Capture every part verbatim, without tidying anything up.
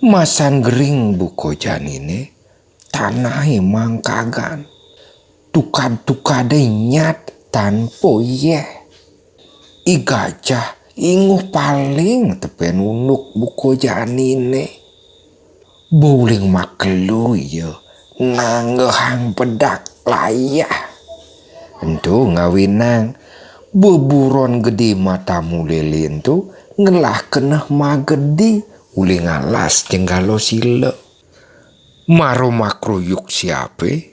Masan gering buka janiné, tanahé mangkagan. Tukad-tukadé nyat tanpa yéh. I gajah inguh paling tepén unduk buka janiné. Buling makelo ia nanggehang bedak layah. Ento ngawinang beburon gedé mata mulélé ento ngelah keneh magedi uling alas jenggala sila. Mara makruyuk siapé,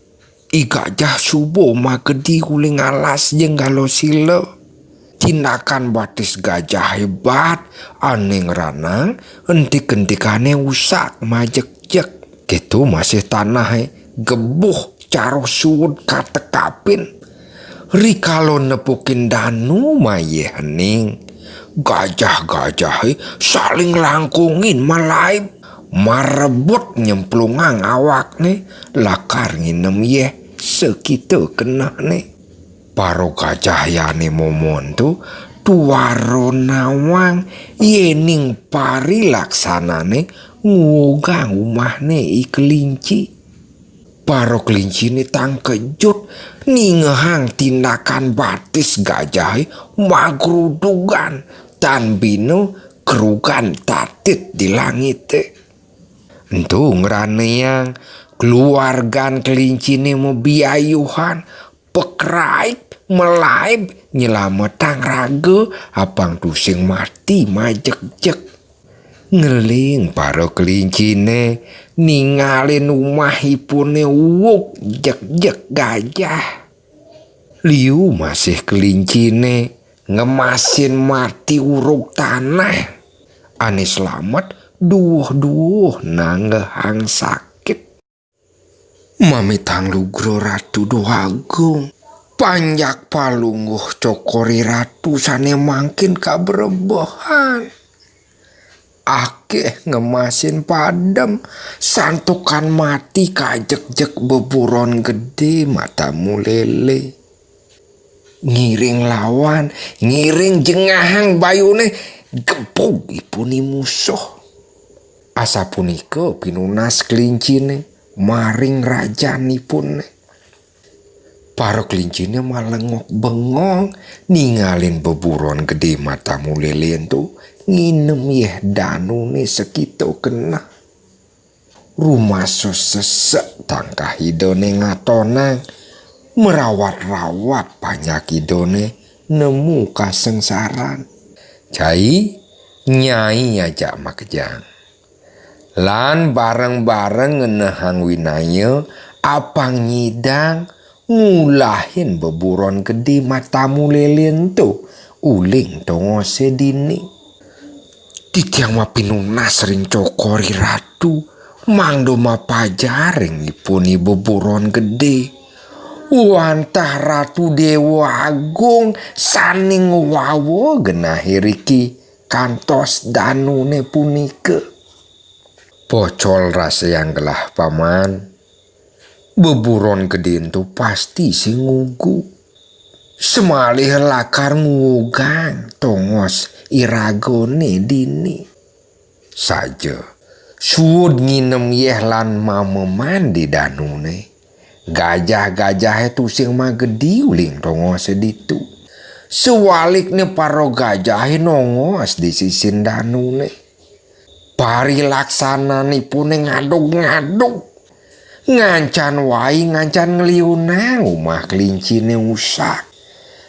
i gajah suba magedi uling alas jenggala sila. Tindakan batis gajah hébat, ané ngranang entik-entikané usak majekjek. Kéto masih tanahé gebuh caruh suud katekapin. Rikala nepukin danu mayéh ening, gajah-gajahé saling langkungin malaib, marebut nyemplungang awakné lakar nginem yéh sakita kenehné. Para gajah yané momon to tuara nawang yéning parilaksanané nguugang umahné i kelinci. Para kelinciné tangkejut ningehang tindakan batis gajahé magrudugan tan bina kerugan tatit di langité. Ento ngranayang keluargan kelinciné mabiayuhan, pekraib, malaib, nyelametang raga, apang tusing mati majekjek. Ngeling para kelinciné, ningalin umah ipuné uug jekjek gajah. Liu masih kelinciné ngemasin mati urug tanah. Ané slamet duwuh-duwuh nanggehang sakit. Mamitang lugra Ratu Déwa Agung. Panjak palungguh cokor i ratu sané mangkin kabrebehan. Akéh ngemasin padem, santukan mati kajekjek beburon gedé mata mulélé. Ngiring lawan, ngiring jengahang bayuné, gebug ipun i musuh. Asapunika pinunas kelinciné maring rajanipuné. Para kelinciné malengok bengong ningalin beburon gedé mata mulélé ento nginem yéh danuné sakita keneh. Rumasa sesek tangkah idané ngatonang, merawat-rawat panjak idané nemu kasengsaran. Cai, nyai ajak makejang. Lan bareng-bareng ngenehang winaya apang nyidang ngulahin beburon gedé mata mulélé ento uling tongosé dini. Titiang mapinunas ring cokor i ratu, mangda mapajar ring ipun i beburon gedé. Wantah Ratu Déwa Agung sané ngwawa genahé riki kantos danuné punika. Pocol rasayang gelah, Paman. Beburon gedé ento pasti sing ngugu. Samalih lakar nguugang tongos iragané dini. Saja, suud nginem yéh lan mameman di danuné. Gajah-gajahé tusing magedi uling tongosé ditu. Sawalikné para gajahé nongos di sisin danuné. Parilaksananipuné ngadug-ngadug. Ngancan wai ngancan ngliunang umah kelinciné usak.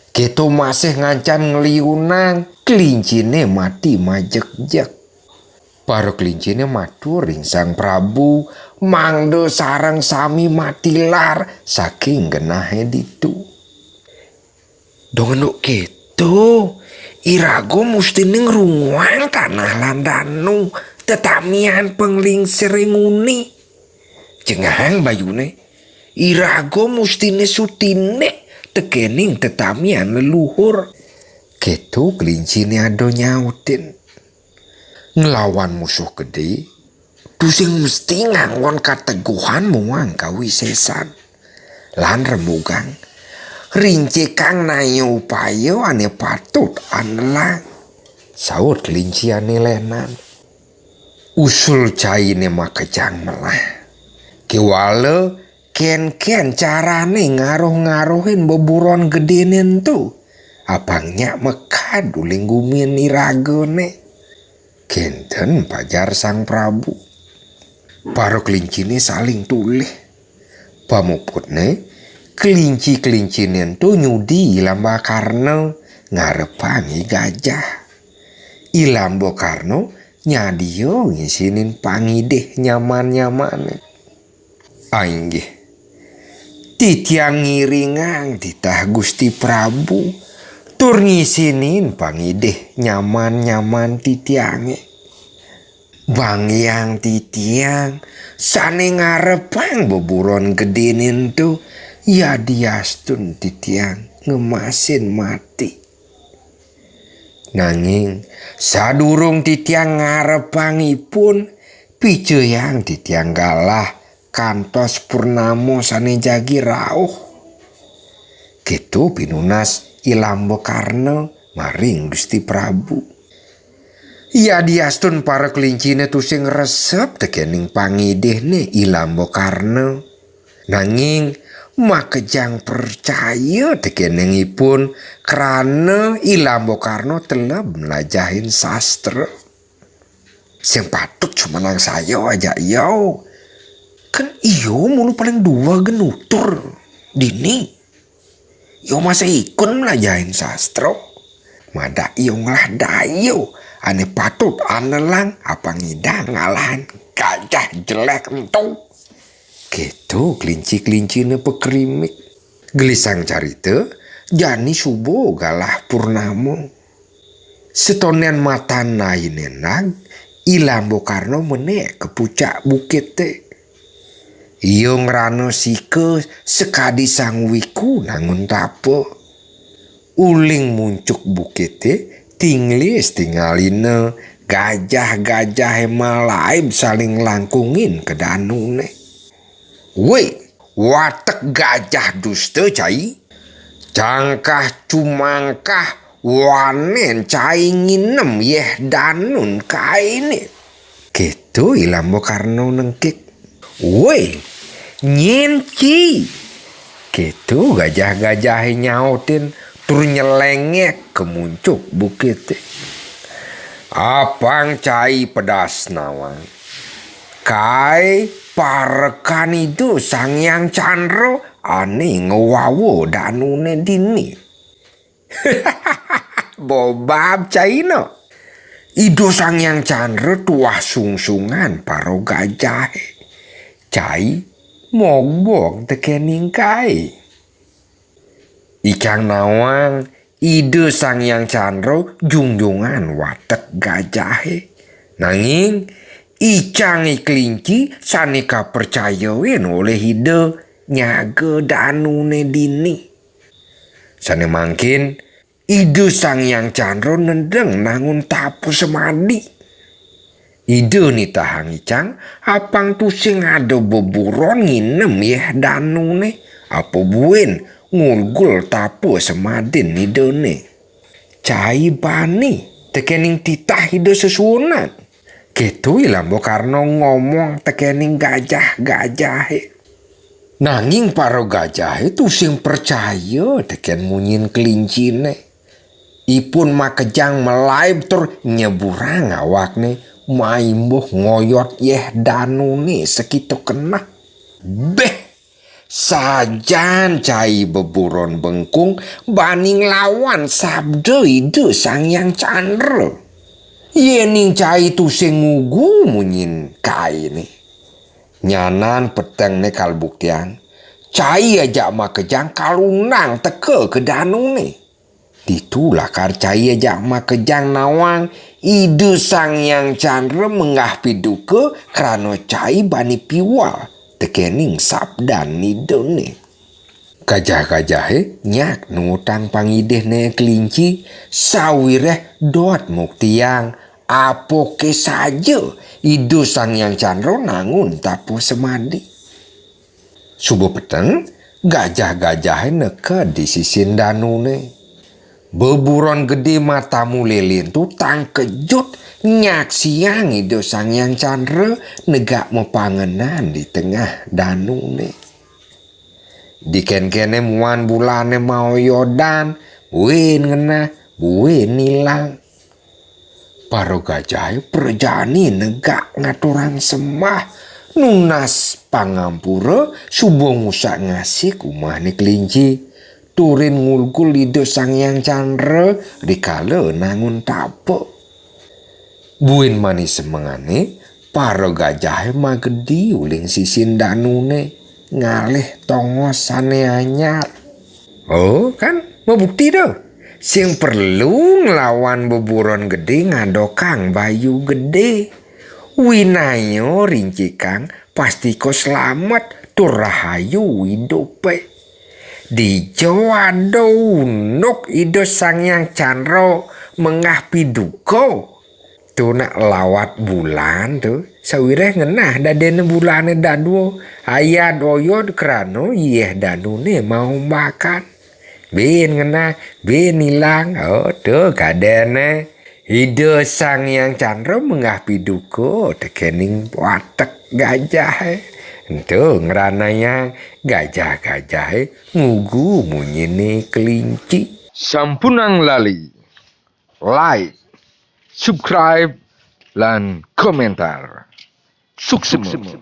Kéto masih ngancan ngliunang kelinciné mati majekjek. Para kelinciné matur ring Sang Prabu, mangda sareng sami matilar saking genahé ditu. Dong enu kéto, iraga mustiné ngrunguang tanah lan danu, tetamian panglingsiré nguni. Jengahang bayuné, iraga mustiné sutinik tekéning tetamian leluhur. Kéto kelinciné ada nyautin. Nglawan musuh gedé, tusing mesti nganggon kateguhan muang kawisésan. Lan rembugang, rincikang naya upaya ané patut anelang, saut kelinciané lénan. Usul caine makejang melah. Kewala kenken carane ngaruh-ngaruhin beburon gedene ento. Apang nyak mekad uling gumin iragane. Kenten pajar Sang Prabu. Para kelincine saling tulih. Pamuputne, kelinci-kelincine ento nyudi I Lamba Karna ngarepang I Gajah. I Lamba Karna nyadia ngisinin pangidih nyaman-nyamane. Ainggih. Titiang ngiringang titah Gusti Prabu, tur ngisinin pangidih nyaman-nyaman titiange. Banggiang titiang sane ngarepang beburon gedene ento, yadiastun titiang ngemasin mati. Nanging sadurung titiang ngarepang ipun, picayang titiang galah kantos purnama sane jagi rauh. Keto pinunas I Lamba Karna maring Gusti Prabu. Yadiastun para kelincine tusing resep tekening pangidihne I Lamba Karna. Nanging makejang percaya tekening ipun krana I Lamba Karna teleb mlajahin sastra. Sing patut sumenang saya ajak iya. Kan iya mula paling dua genutur dini. Iya masih ikun mlajahin sastra. Madak iya ngelah daya ane patut anelang apang ngidang ngalahin gajah jelek ento. Keto kelinci-kelincine pekerimik. Gelisang carita, jani suba galah purnama. Setonden matan aine nag, I Lamba Karna menek ka pucak bukite. Iya ngrana sika sakadi Sang Wiku nangun tapa. Uling muncuk bukite, tinglis tingalina gajah-gajahe malaib saling langkungin ka danune. "Woi, watek gajah dusta cai. Cangkah cumangkah wanen cai nginem yeh danun kaine." Keto I Lamba Karna nengkik. "Woi, nyen ci?" Keto gajah-gajahe nyautin tur nyelengek ka muncuk bukite. "Apang cai pedas nawang. Kai parekan Ida Sang Hyang Chandra ane ngwawa danune dini." Bobab caina. Ida Sang Hyang Chandra tuah sungsungan para gajahe. Cai mogbog tekening kai. Icang nawang Ida Sang Hyang Chandra jungjungan watek gajahe. Nanging icang i kelinci sane kapercayain olih Ida nyaga danune dini. Sane mangkin, Ida Sang Hyang Chandra nendeng nangun tapa semadi. Ida nitahang icang, apang tusing ada beburon nginem yeh danune, apa buin ngulgul tapa semadin Idane. Cai bani tekening titah Ida sesuunan. Keto I Lamba Karna ngomong tekening gajah-gajahe. Nanging para gajahe tusing percaya teken munyin kelincine. Ipun makejang malaib tur nyeburang awakne maimbuh ngoyot yeh danune sakita keneh. Beh! Sajan cai beburon bengkung bani nglawan sabda Ida Sang Hyang Chandra. Yening cai tusing ngugu munyin kaine, nyanan petengne kalbuktiang, cai ajak makejang kalunang teka ka danune. Ditu lakar cai ajak makejang nawang Ida Sang Hyang Chandra menggah piduka krana cai bani piwal tekening sabdan Idane. Gajah-gajahe nyak nuutang pangidihne kelinci sawireh dot muktiang apake saja Ida Sang Hyang Chandra nangun tapa semadi. Suba peteng, gajah-gajahe neked di sisin danune. Beburon Gedé matamu lilin tu tangkejut nyaksiang Ida Sang Hyang Candra negak mapangenan di tengah danuné. Dikenkené muan bulané maoyodan, buin ngenah, buin ilang. Para gajahé prajani negak ngaturang sembah, nunas pangampura, suba ngusak-ngasik umahné kelinci, turin ngulkul Ida Sang Hyang Candra rikala nangun tapa. Buin mani semengané, para gajahé magedi uling sisin danuné, ngalih tongos sané anyar. Oh, kan? Mabukti dah. Sing perlu nglawan Beburon Gedé ngadokang Bayu Gedé. Winaya rincikang pastika slamet tur rahayu idupé. Dija ada unduk Ida Sang Hyang Candra menggah piduka. Tu nak lawat bulan tu, sawiréh ngenah dadéné bulané dadua, ayat oyod krana yéh danuné maumbakan. Bin ngenah, bin ilang, oh tu kadéné. Ida Sang Hyang Candra menggah piduka tekéning watek gajahé. Ento ngranayang gajah-gajahé ngugu munyiné kelinci. Sampunang lali like, subscribe, lan komentar. Suksma.